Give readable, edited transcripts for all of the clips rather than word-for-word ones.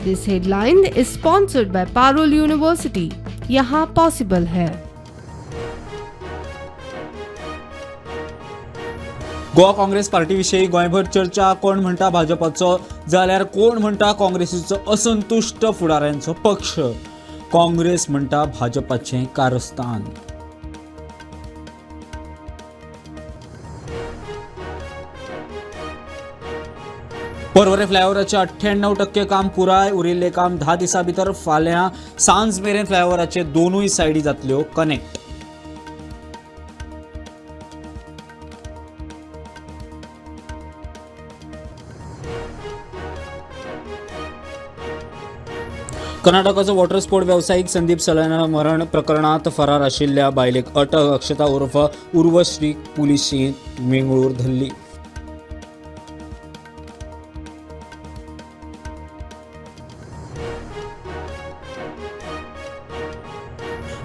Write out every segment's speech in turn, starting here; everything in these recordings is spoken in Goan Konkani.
This headline is sponsored by Parul University. यहाँ पॉसिबल है। गोवा काँग्रेस पार्टीविशीं गोंयभर चर्चा. कोण म्हणटा भाजपाचो जाल्यार कोण म्हणटा काँग्रेसीचो असंतुश्ट फुडाऱ्यांचो पक्ष. काँग्रेस म्हणटा भाजपाचें कारस्थान. पर्वरे फ्लायओव्हराचें 98% काम पुराय, उरिल्लें काम 10 दिसां भितर. फाल्यां सांज मेरेन फ्लायओव्हराचे दोनूय सायडी जातल्यो कनेक्ट. कर्नाटकाचो वॉटर स्पोर्ट वेवसायीक संदीप सलना मरण प्रकरणात फरार आशिल्ल्या बायलेक अटक. अक्षता उर्फ उर्वश्री पुलिशेन मेंगळूर धरली.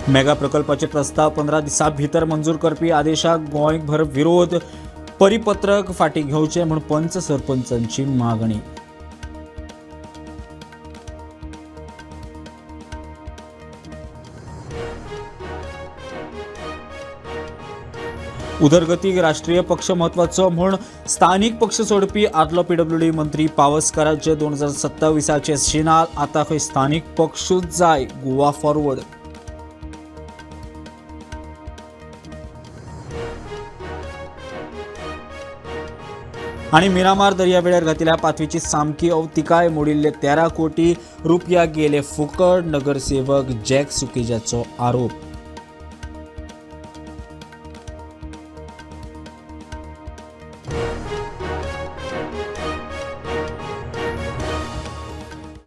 मेगा प्रकल्पाचे प्रस्ताव 15 दिसां भितर मंजूर करपी आदेशाक गोंयभर विरोध. परिपत्रक फाटीं घेवचें म्हूण पंच सरपंचांची मागणी. उदरगतीक राष्ट्रीय पक्ष म्हत्वाचो म्हूण स्थानीक पक्ष सोडपी आदलो पीडब्ल्यूडी मंत्री पावसकाराचे 2027 शिनाल. आतां खंय स्थानीक पक्षूच जाय. गोवा फॉरवर्ड. आनी मिरामार दर्यावेळेर घातिल्ल्या पातवेची सामकी अवतिकाय. मोडिल्ले 13 कोटी रुपया गेले फुकट. नगरसेवक जॅक सुकेजाचो आरोप.